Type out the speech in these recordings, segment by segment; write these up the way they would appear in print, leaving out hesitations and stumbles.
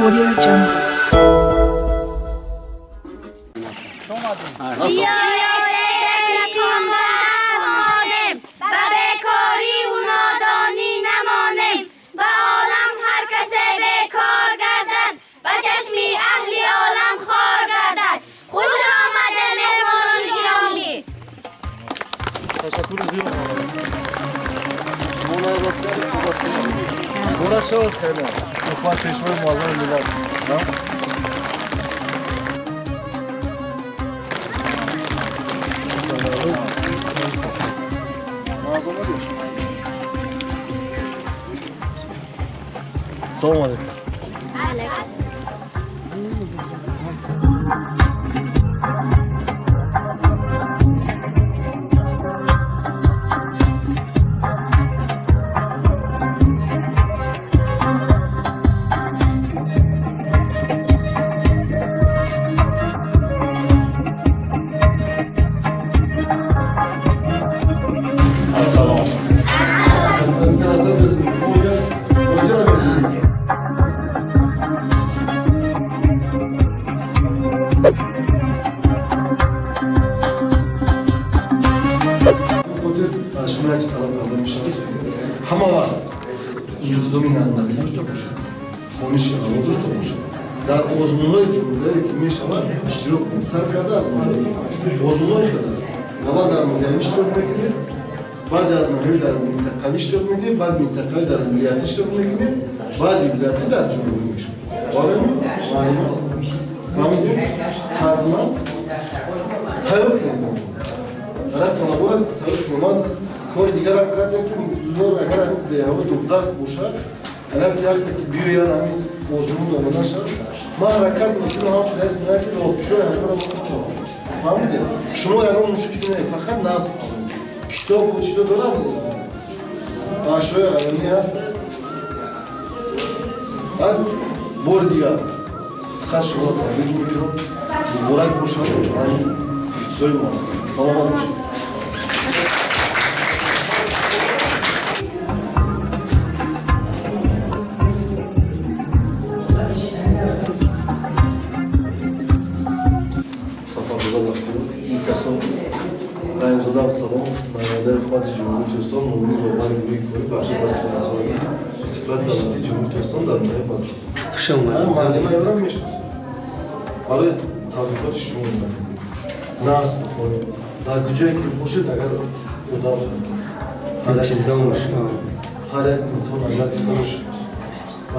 Audio Jungle. Ба бекориву нодонӣ намонем, ба олам ҳар касе бекор гардад, ба чашми аҳли олам хор гардад. Хуш омада, меҳмонони гиромӣ! Ташаккури зиёд. Шумо ҳастед, хуб ҳастед. Муборак шавад, хеле. Ҳукумат, Пешвои Муаззами миллат. Наз омадед. Салом алейкум. Ассалом. Император biz Volga Volga. Хотир аз шумо як чиз талаб карда мешавад: ҳама вақт интизоми назм дошта бошад, хониши аъло дошта бошад, дар озмунҳои ҷумҳурияве ки мешавад, иштирок кунед. Сар карда аз ноҳиявӣ озмунҳои хел аст. Аввал дар ноҳиявӣ иштирок мекунед, баъди аз ноҳиявӣ дар минтақавӣ иштирок мекунед, баъд минтақавӣ дар вилоятӣ иштирок мекунед, баъди вилоятӣ дар ҷумҳурӣ мешавад. Барои маълума фаҳмидем, ҳатман тайёр кунед, барои талабора тайёр кунед. Ман кори дигарам кардем, ки муфтудор агар ҳамин деҳаҳо дурдаст бошад, агар ки вақте ки биёянд, ҳамин озмун омода шавад, ман ҳаракат мекунам, ҳамчун раис меояд, ки роҳкирои ҳамаро фаҳмидем. Шумо ягон мушкилӣ не, фақат насб китобу чизо дорад, ашёи аёнӣ ҳаст. Аз бори дигар сидқан шуморо табрик мекунам. Муборак бошад ҳамин ифтихори мо ҳастем. Саломат бошед. Сафарзода Бахтиёр, ин касон Раҳимзода Абдусалом, намояндаи Ҳукумати Ҷумҳурии Тоҷикистон, муовини роҳбари гурӯҳи корӣ бахши ба сифатсозии истиқлолияти давлатии Ҷумҳурии Тоҷикистон дар ноҳияи Балҷувон. Хуш омадед. Муаллима ёрам мешиносам. Барои табрикоти шумо омадем. Насб бихонед. Дар куҷое ки бошед, агар одам ҳар як инсон агар ки худаш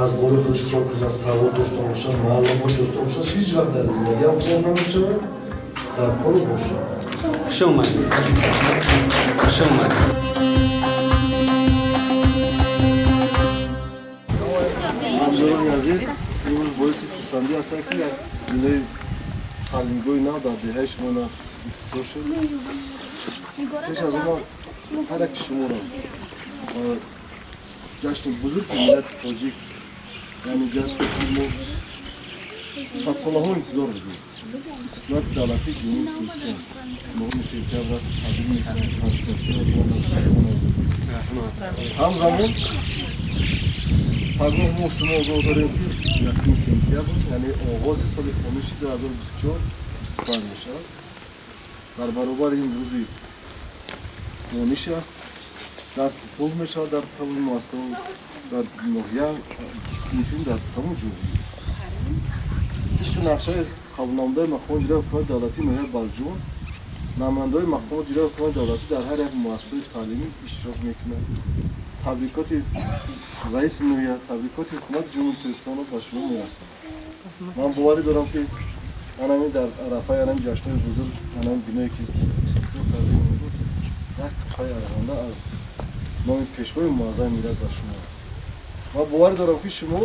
аз болои худаш кор кунад, савод дошта бошад, маълумот дошта бошад, ҳеҷ вақт дар зиндагиам хор намешавад, дар кору бошад. Хуш омадед. Хуш омадед. Ҳамдорони азиз, имрӯз боиси хурсандӣ ҳастам, ки як бинои таълимгоҳи нав дар деҳаи шумо нав ифтитоҳ шуд. Пеш аз он ҳар яки шуморо ҷашни бузурги миллати тоҷик, яъне ҷашне ки мо садсолаҳо интизор будем, истиқлолияти давлатии Ҷумҳурии Тоҷикистон, 9 сентябр аст, табрик мекунем. Ҳамзамон пагоҳ мо шумо огоҳ дорем, ки 1 сентябр, яъне оғози соли хониши 2024-25 мешавад. Дар баробари ин рӯзи дониш аст, дарси сулҳ мешавад дар тамоми муассисаҳо дар ноҳия, инчунин дар тамоми ҷумҳурӣ. Тибқи нақшаи қабулнамудаи мақомоти иҷроияи ҳукумати давлатии ноҳияи Балҷувон, намояндаҳои мақомоти иҷроияи ҳукумати давлатӣ дар ҳар як муассисаҳои таълимӣ иштирок мекунанд. Табрикоти раиси ноҳия, табрикоти Ҳукумати Ҷумҳурии Тоҷикистонро ба шумо мерасонам. Ман боварӣ дорам, ки анами дар арафаи анами ҷашнҳои бузург, анами биное ки истифода кардем, як туҳфаи арзанда аз номи Пешвои Муаззами миллат ба шумо аст. Ман боварӣ дорам, ки шумо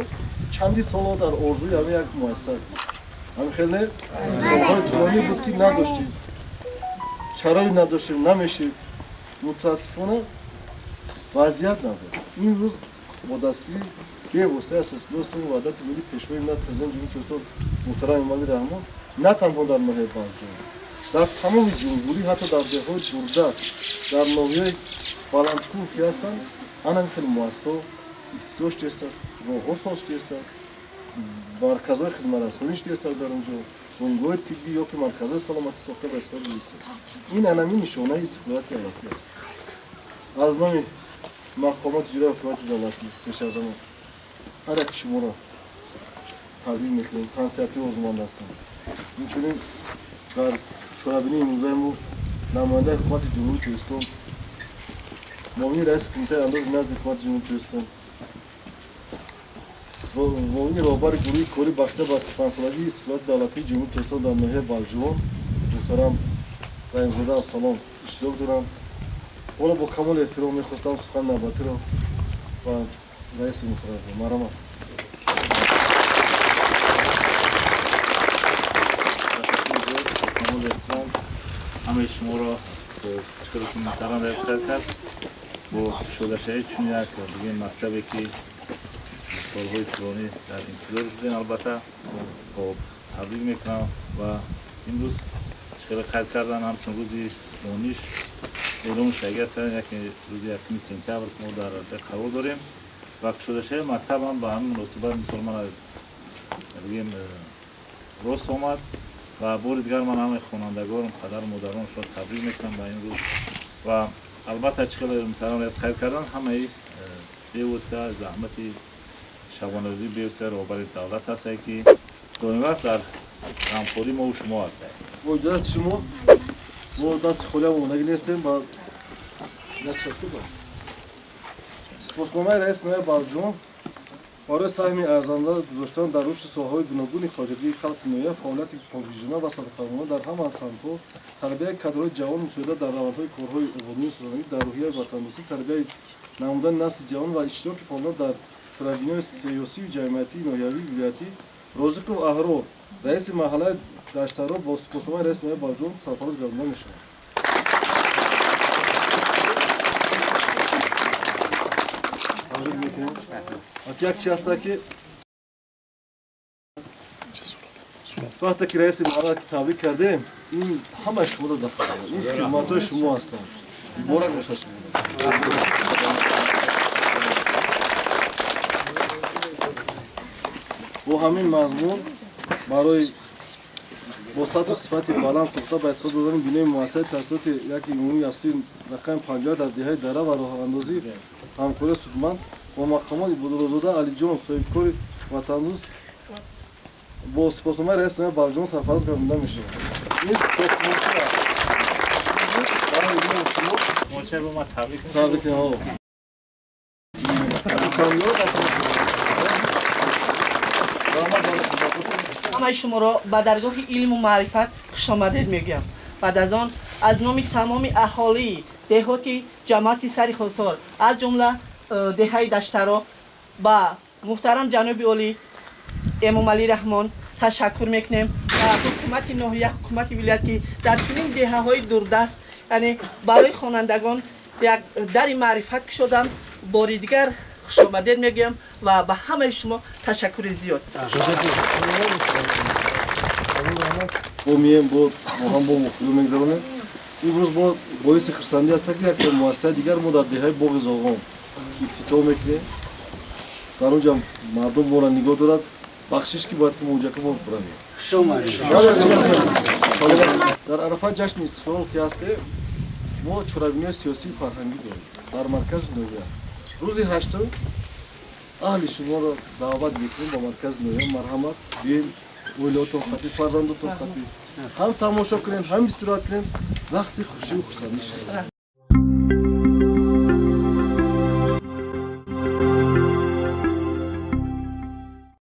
чанди солҳо дар орзуи ҳамин як муассиса будед. Ҳамин хел не? Солҳои тӯлонӣ буд, ки надоштем, шароит надоштем, намешид. Мутаассифона, вазъият набуд. Имрӯз бо дастгирии бевоситаи Асосгузори сулҳу ваҳдати миллӣ, Пешвои миллат, Президенти Ҷумҳурии Тоҷикистон муҳтарам Эмомалӣ Раҳмон, на танҳо дар ноҳияи Балҷувон, дар тамоми ҷумҳурӣ, ҳатто дар деҳҳои дурдаст, дар ноҳияи баландкӯҳ ки ҳастанд, ана хеле муассисаҳо ифтитоҳ шудааст, роҳҳо соз шудааст. Марказҳои хидматрасонӣ шудааст дар онҷо, бунгоҳи тиббӣ ё ки марказҳои саломатӣ сохта ба истифода гузошта. Ин анами нишонаи истиқлолияти давлатӣ аст. Аз номи мақомоти иҷроияи ҳокимияти давлатӣ пеш аз ҳама ҳар яки шуморо табрик мекунем, тансиҳатӣ орзуманд ҳастам. Инчунин дар чорабинии имрӯзаи мо намояндаи ҳукумати Ҷумҳурии Тоҷикистон, муовини раиси кумитаи андози назди ҳукумати Ҷумҳурии Тоҷикистон, муовини роҳбари гурӯҳи корӣ бахшида ба 35-солагии истиқлолияти давлатии Ҷумҳурии Тоҷикистон дар ноҳияи Балҷувон муҳтарам Раҳимзода Абсалом иштирок доранд. Ҳоло бо камоли эҳтиром мехостам сухан навбатиро ба раиси муҳтарам марҳамат. Ҳамаи шуморо бо чиқари муҳтарам раис қайд кард, бо кушодашавии чунин як бигем мактабе ки солҳои тӯлонӣ дар интизор будем, албатта хоб табрик мекунам ва имрӯз чиқари қайд кардан ҳамчун рӯзи дониш эълон шудагӣ аст, яке рӯзи 1 сентябр мо дар қарор дорем ва кушодашавии мактаб ҳам ба ҳамин муносибат мисол ман бигем рост омад ва бори дигар ман ҳамаи хонандагон, падару модароншон табрик мекунам ба ин рӯз ва албатта чӣ хеле муҳтарам раис қайд кардан, ҳамаи бевосита заҳмати шабонарӯзии бевосита роҳбари давлат ҳастае ки доим вақт дар ғамхории мову шумо ҳастае. Бо иҷозати шумо мо дасти холиам омодагӣ нестем ба як шарту сипосномаи раиси ноҳияи Балҷувон барои саҳми арзанда гузоштан дар рушди соҳаҳои гуногуни хоҷагии халқи ноҳия, фаъолияти покизона ва садоқатмандона дар ҳама самтҳо, тарбияи кадрҳои ҷавон, мусоидат дар равандҳои корҳои ободонию созандагӣ дар рӯҳияи ватандӯстӣ, тарбияи намудани насли ҷавон ва иштироки фаъолона дар чорабиниҳои сиёсию ҷамъиятии ноҳиявию вилоятӣ Розиқов Аҳрор, раиси маҳаллаи Даштаро, бо сипосномаи раиси ноҳияи Балҷувон сарфароз гардонда мешавад. Табрик мекунем. Як чи ҳаста ки вақте ки раиси маҳалла ки табрик кардем, ин ҳамаи шуморо дахл дорад, ин хидматҳои шумо ҳастанд. Муборак бошад шумо. Бо ҳамин мазмун барои бо сатҳу сифати баланд сохта ба истифода додани бинои муассисаи таҳсилоти яки умумии асосии рақами 50 дар деҳаи Дара ва роҳандозии ҳамкории судманд бо мақомот Ибодуллозода Алиҷон, соҳибкори ватандӯст, бо сипосномаи раиси ноҳияи Балҷувон сарфароз гардонда мешавад. Ин сохтмончи аст барои шумо. Табрик. Ҳамаи шуморо ба даргоҳи илму маърифат хушомадед мегӯям. Баъд аз он аз номи тамоми аҳолии деҳоти ҷамоати Сари Хосор, аз ҷумла деҳаи Даштаро, ба муҳтарам ҷаноби олӣ Эмомалӣ Раҳмон ташаккур мекунем ва ҳукумати ноҳия, ҳукумати вилоят, ки дар чунин деҳаҳои дурдаст, яъне барои хонандагон як дари маърифат кушоданд. Бори дигар хушомадед мегӯям ва ба ҳамаи шумо ташаккури зиёд. Бо мием, бо ҳам бо мухбиру мегзаронем. Имрӯз бо боиси хурсандӣ аст, ки як муассисаи дигар мо дар деҳаи Боғи Зоғон ифтитоҳ мекунем. Дар онҷа мардум моро нигоҳ дорад. Бахшиш ки бояд ки мо онҷа ки мо биравем. Дар арафаи ҷашни истиқлол ки ҳастем, мо чорабиниҳои сиёсию фарҳангӣ дорем дар маркази ноҳия. Рӯзи 8 аҳли шуморо даъват мекунем ба маркази ноҳия. Марҳамат, биёем, оилаотон қатӣ, фарзандотон қатӣ, ҳам тамошо кунем, ҳам истироҳат кунем, вақти хушию хурсандӣ шавад.